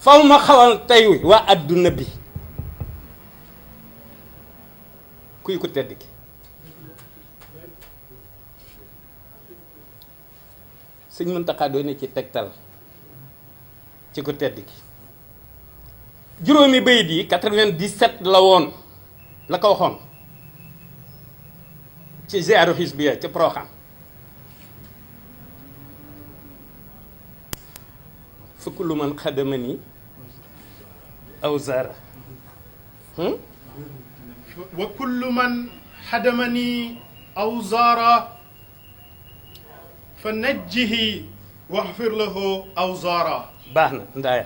faw ma xawal tey waa adduna bi kuy ko tedd ki sëñ Muntaxa doy na ci tegtal ci ko tedd ki juróomi bayit yi 97 la woon la ko waxoon ci ziaru Hizbiya ci Proxam fa kullu man xadamani aw zara wa kullu man xadamani aw zara fa najjihi waxfir lahu aw zara. baax na ndaaya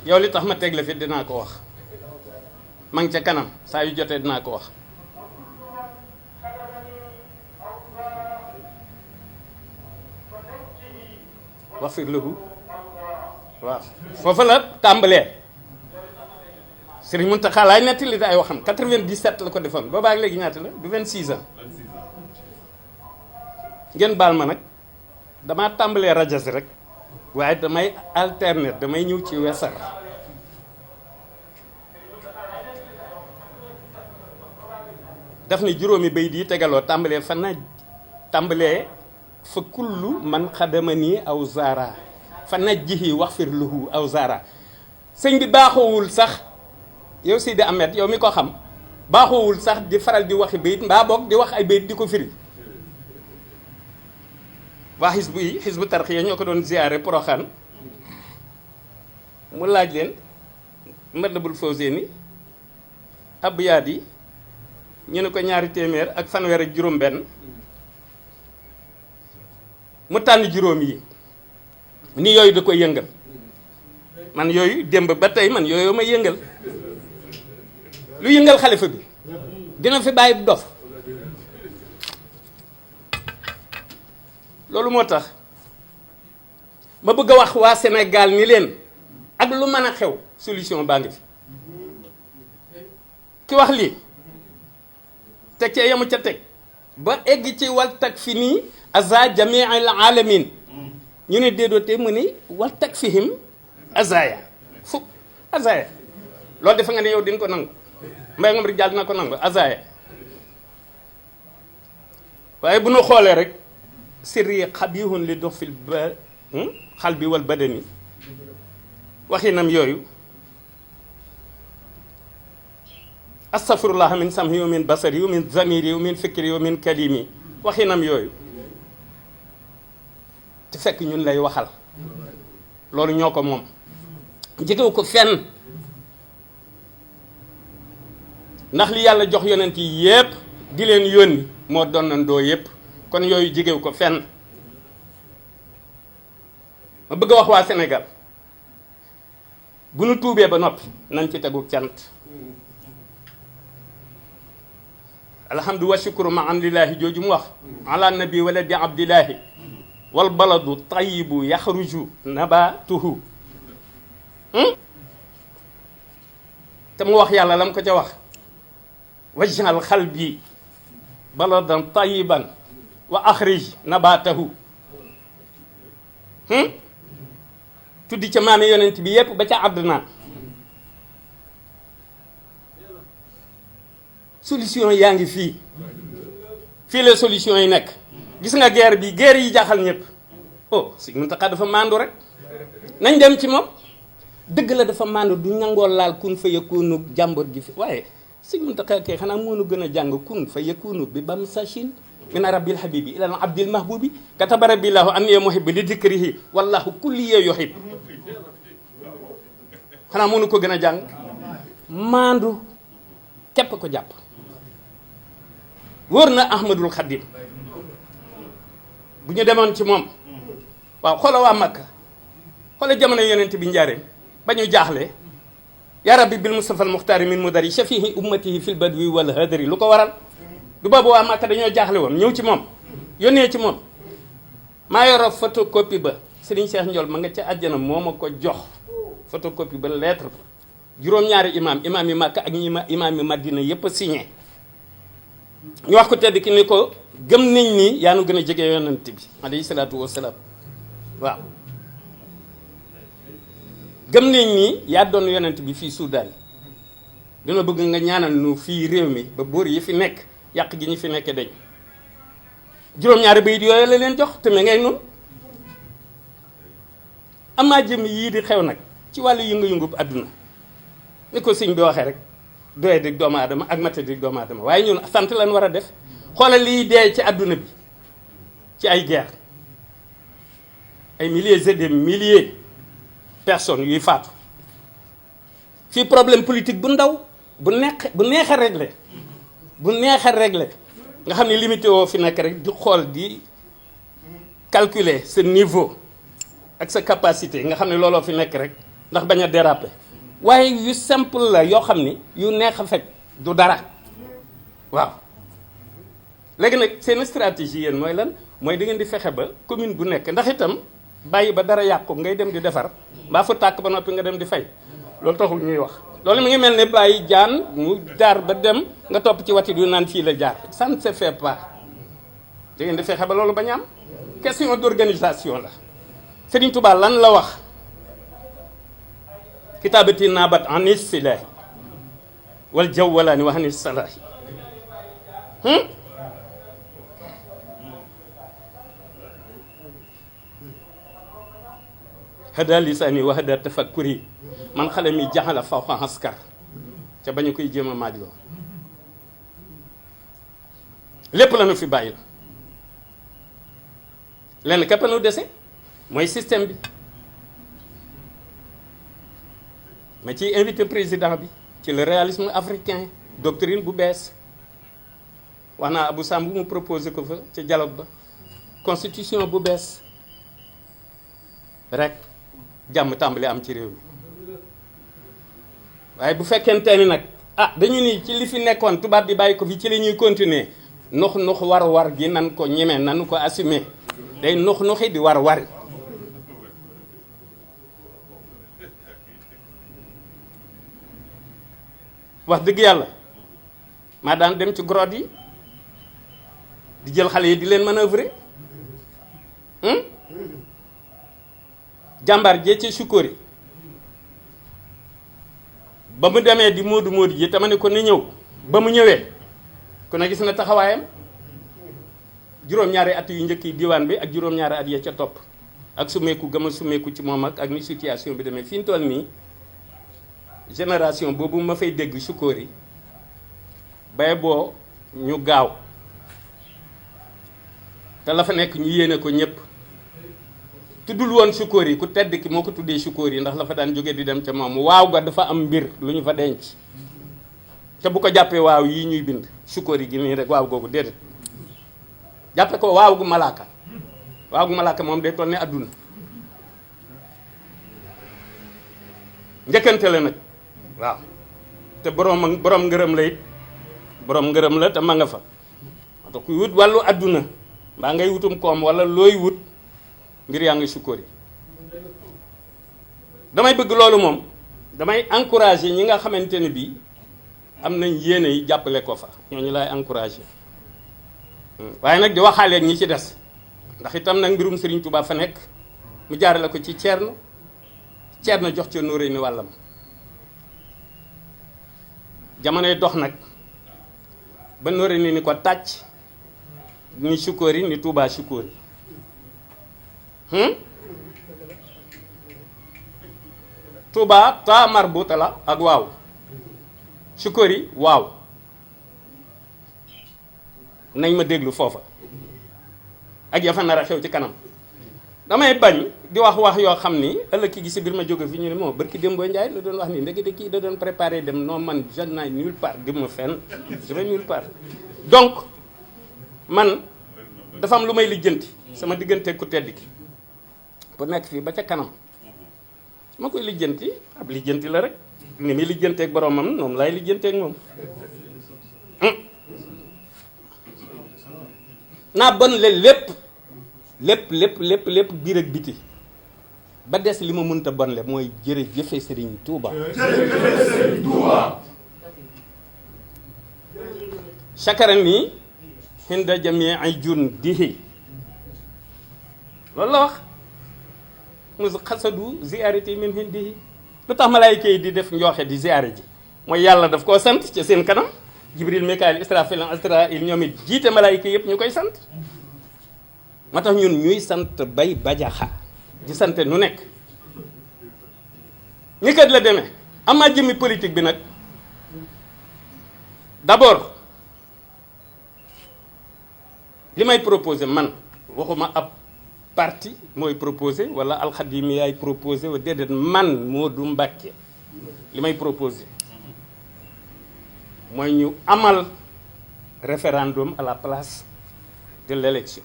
yow li tax ma teg la fi dinaa ko wax ma ngi ca kanam saa yu jotee dinaa ko wax waxfir lahu waaw foofu la tàmbalee Sëriñ Muntaxa laay nettali ay waxam 97 la ko defoon boobaag léegi ñaata la du 26 ans ngeen baal ma nag damaa tàmbalee rajo si rek waaye damay alterner damay ñëw ci wesar daf ne juróomi bayit yi tegaloo tàmbalee fa kullu man xadamani aw zara fa najjihi waxfir lahu aw zara sëñ bi baaxoowul sax yow Sidi Ahmed yow mi ko xam baaxoowul sax di faral di waxi bayit mbaa boog di wax ay bayit di ko firi waa xisbu tarxiya ñoo ko doon ziyaare Poroxaan mu laaj leen Matlabul Fawzeyni abyaat yi ñu ne ko 200 ak fanweer ak juróom benn mu tànn juróom yi ni yooyu da koy yëngal man yooyu démb ba tey man yooyu may yëngal lu yëngal xalifa bi dina fi bàyyi dof loolu moo tax ma bëgg a wax waa Sénégal ni leen ak lu mën a xew solution baa ngi fi ki wax lii teg ca yamu ca teg ba egg ci wal tag fi nii aza jamii al alamin ñu ne déedoote mu ni wal tag fihim azaya fu azaya loolu defe nga ne yow din ko nangu mbay ngom rek jàll dina ko nangu azaya waaye bu nu xoolee rek sirri xabihun li dox fil ba xal bi wal badani waxinam yooyu astafirullah min samhi wa min basari wa min zamiri wa min fikri wa min kalimi waxinam yooyu te fekk ñun lay waxal loolu ñoo ko moom jegew ko fenn ndax li yàlla jox yonent yi yépp di leen yónni moo donnandoo yépp kon yooyu jegew ko fenn ma bëgg a wax waa Sénégal bu nu tuubee ba noppi nañ ci tegu cant alhamdu wa shukru ma an lillahi jooju mu wax ala nabi waladi abdillahi wal baladu tayibu yaxruju nabatuhu te mu wax yàlla la mu ko ca wax wajjal xalbi baladan tayiban wa axrij nabatahu tuddi ca maami yonent bi yépp ba ca àdduna solution yaa ngi fii la solution yi nekk gis nga guerre bi guerre yi jaaxal ñëpp oh Sëñ Muntaxa dafa maandu rek nañ dem ci moom dëgg la dafa maandu du ñangoo laal kun fa yakunu jàmbur gi fi waaye Sëñ Muntaxa kay xanaa moo nu gën a jàng kun fa yakunu bi bam sachin min rabbil habibi ilal abdil mahbubi kataba rabbillahu anni muhibbu li dikrihi wallahu kulli yuhib xanaa moo nu ko gën a jàng maandu képp ko jàpp wóor na Ahmadul Xadim bu ñu demoon ci moom waaw xoola waa Makka xoola jamono yonent bi njaareem ba ñu jaaxle ya rabbi bil mustafa al muxtaari min mudari shafihi ummatihi fil badwi wal hadari lu ko waral du boobu waa Makka dañoo jaaxle woon ñëw ci moom yónnee ci moom maa yoro photocopie ba Serigne Cheikh Ndiol ma nga ca àjjana moo ma ko jox photocopie ba lettre ba juróom-ñaari imaam yi Makka ak imaam yi Madina yépp a signé ñu wax ko tedd ki ni ko gëm nañ ni yaa nu gën a jege yonent bi alayhi salaatu wasalaam waaw gëm nañ ni yaa doon yonent bi fii Soudan dina bëgg nga ñaanal nu fii réew mi ba buur yi fi nekk yàq gi ñu fi nekkee dañ juróom-ñaari bayit yooyu la leen jox te me ngay noonu amaa jëm yii di xew nag ci wàllu yëngu-yëngu bu àdduna ni ko sëñ bi waxee rek doye dig doomu aadama ak mate dig doomu aadama waaye ñun sant lañ war a def xoolal liy dee ci àdduna bi ci ay guerre ay milliers et des milliers personnes yuy faatu fii problème politique bu ndaw bu neex a réglé nga xam ne limité woo fi nekk rek di xool di calculer sa niveau ak sa capacité nga xam ne looloo fi nekk rek ndax bañ a déraper waaye yu simple la yoo xam ni yu neex a fekk du dara waaw léegi nag seen stratégie yéen mooy lan mooy da ngeen di fexe ba commune bu nekk ndax itam bàyyi ba dara yàqu ngay dem di defar mbaa fa tàkk ba noppi nga dem di fay loolu taxul ñuy wax loolu mi ngi mel ne bàyyi jaan mu jaar ba dem nga topp ci watit yu naan fii la jaar ça ne se fait pas da ngeen di fexe ba loolu bañ am question d'organisation la Serigne Touba lan la wax kitaabati naabat an istilaahi wal jawwalaani wa an salaahi hada lisaani wa hada tafakkuri man xale mi jaxala fawqa askar ca bañu koy jéem a maaj loo lépp la nu fi bàyyi la lenn képp nu dese mooy système bi ma ciy invité président bi ci le réalisme africain doctrine bu bees wax naa Abou Samb mu proposé ko fa ca dialogue ba constitution bu bees rek jàmm tàmbali am ci réew mi waaye bu fekkente ni nag dañu ni ci li fi nekkoon tubaab bi bàyyi ko fi ci la ñuy continuer nux war gi nan ko ñeme nanu ko assumer day nuxi di wari wax dëgg yàlla maa daan dem ci grotte yi di jël xale yi di leen manœuvrer jàmbaar jee ci Sukóori ba mu demee di moodu ji te ma ne ko ni ñëw ba mu ñëwee ku ne gis na taxawaayam juróom-ñaari at yu njëkk yi diwaan bi ak juróom-ñaari at ya ca topp ak sumeeku gëm a sumeeku ci moom ak ni situation bi demee fi ñu toll nii génération boobu ma fay dégg Sukóori bay boo ñu gaaw te la fa nekk ñu yéene ko ñëpp tuddul woon Sukóori ku tedd ki moo ko tuddee Sukóori ndax la fa daan jóge di dem ca moom waaw ga dafa am mbir lu ñu fa denc te bu ko jàppee waaw yii ñuy bind Sukóori gi nii rek waaw googu déedéet jàppe ko waaw gu malaaka moom day toll ne adduna njëkkante la nag waaw te borom ngërëm la it borom ngërëm la te ma nga fa moo tax kuy wut wàllu adduna mbaa ngay wutum koom wala looy wut mbir yaa ngi Sukóori damay bëgg loolu moom damay encourager ñi nga xamante ne bii am nañ yéene yi jàppale ko fa ñooñu laay encourager waaye nag di waxaale ñi ci des ndax itam nag mbirum Serigne Touba fa nekk mu jaarale ko ci Ceerno jox ci nóoré ni wàllam jamonoy dox nag ba nóoré ni ko tàcc ni Sukóori ni Touba Sukóori Touba ta marbuta la ak waaw Sukóori waaw nañ ma déglu foofa ak ya fa nar a xew ci kanam damay bañ di wax yoo xam ni ëllëg ki gi si biir ma jóge fi ñu ne moo barki Dembo Ndiaye la doon wax ni ndekete kii da doon préparé dem non man je n'ai nulle part dem ma fenn je vais nulle part donc man dafa am lu may lijjanti sama diggante ku tedd ki bu nekk fii ba ca kanam ma koy lijjanti ab lijjanti la rek ni muy lijjanteeg boromam moom laay lijjanteeg moom naa bon le lépp biir ak biti ba des li ma mënta bon le mooy jërëjëfe Serigne Touba. jërëjëfe Serigne Touba. chakarani hinda jamii ay jundihi loolu la wax mus xasadu ziarati min hindihi lu tax malaayika yi di def njooxe di ziyaare ji mooy yàlla daf koo sant ca seen kanam jibril mikaayil israfil asrail ñoom it jiite malaayika yëpp ñu koy sant moo tax ñun ñuy sant bay bajaxa di sant nu nekk ñi kat la demee amaa jëmmi politique bi nag d'abord li may proposé man waxuma ab parti mooy proposé wala alxadimi yaay proposé wa déedéet man Modou Mbacké li may proposé mooy ñu amal référendum à la place de l'élection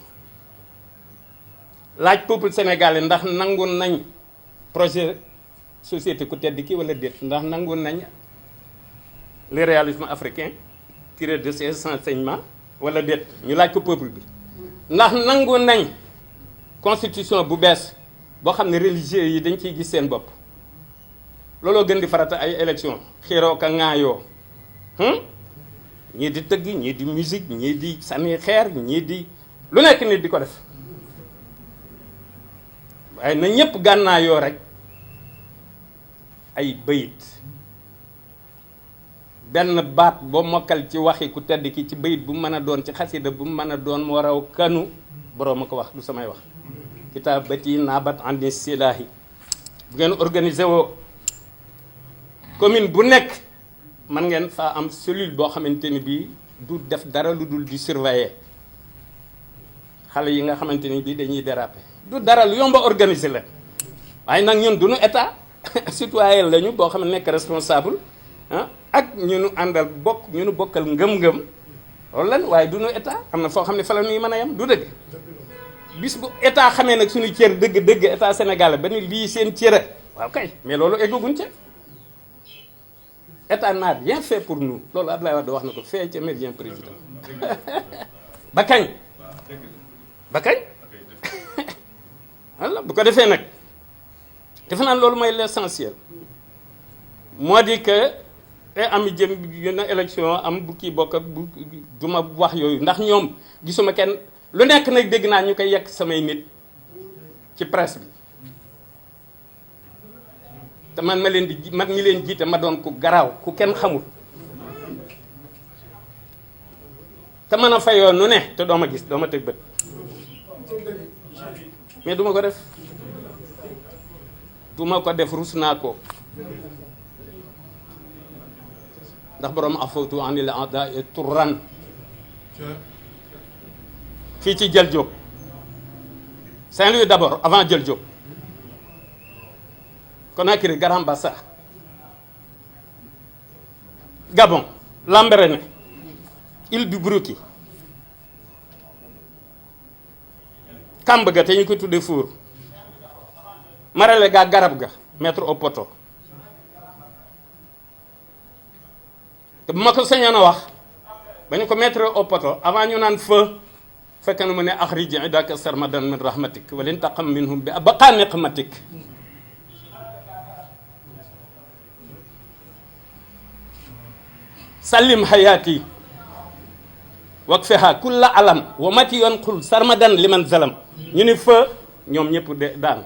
laaj peuple sénégalais ndax nangu nañ projet société ku tedd ki wala déet ndax nangu nañ le réalisme africain tiré de ses enseignements wala déet ñu laaj ko peuple bi ndax nangu nañ constitution bu bees boo xam ne religieux yi dañ ciy gis seen bopp looloo gën di farata ay élection xiiroo ka ŋaayoo ñii di tëgg ñii di musique ñii di sànni xeer ñii di lu nekk nit di ko def waaye na ñëpp gànnaayoo rek ay bayit benn baat boo mokkal ci waxi ku tedd ki ci bayit bu mën a doon ci xasida bu mën a doon moo raw kanu boroom a ko wax du samay wax kitaabati naabat andi silaahi bu ngeen organisé woo commune bu nekk man ngeen faa am cellule boo xamante ni bii du def dara lu dul di surveiller xale yi nga xamante ni bii dañuy déraper du dara lu yomba organiser la waaye nag ñun duñu état citoyen lañu boo xam ne nekk responsable ak ñu nu àndal bokk ñu nu bokkal ngëm-ngëm loolu lan waaye duñu état am na foo xam ne fa la ñuy mën a yem du dëgg bis bu état xamee nag suñu cër dëgg état sénégalais ba ni lii seen cëra waaw kay mais loolu eggaguñ ca état n'a rien fait pour nous loolu Abdoulaye Wade wax na ko fee ca méridien président ba kañ walla bu ko defee nag defe naa loolu mooy l'essentiel moo di que ami jëm na élection am bu kii bokk ak bu duma wax yooyu ndax ñoom gisuma kenn lu nekk nag dégg naa ñu koy yekk samay nit ci presse bi te man ma leen di man ñi leen jiite ma doon ku garaaw ku kenn xamul te mën a fayoo nu ne te doo ma gis doo ma tëg bët mais duma ko def duma ko def rus naa ko ndax borom afawtu anil aada et turan fii ci Jël Diop Saint-Louis d'abord avant Jël Diop Conakry Garambassa Gabon Lambaréné île du Brouki kamb ga te ñu ko tudde Fuur marale ga garab ga mettre au poteau te bu ma ko sañoon a wax ba ñu ko mettre au poteau avant ñu naan feu fekk na mu ne axrij ibaadaka sarmadan min rahmatik wa lintaqam minhum bi abqa niqmatik sallim hayati wakfiha kulla alam wa mati yoon xul sarmadan liman zalam ñu ni feu ñoom ñëpp de daan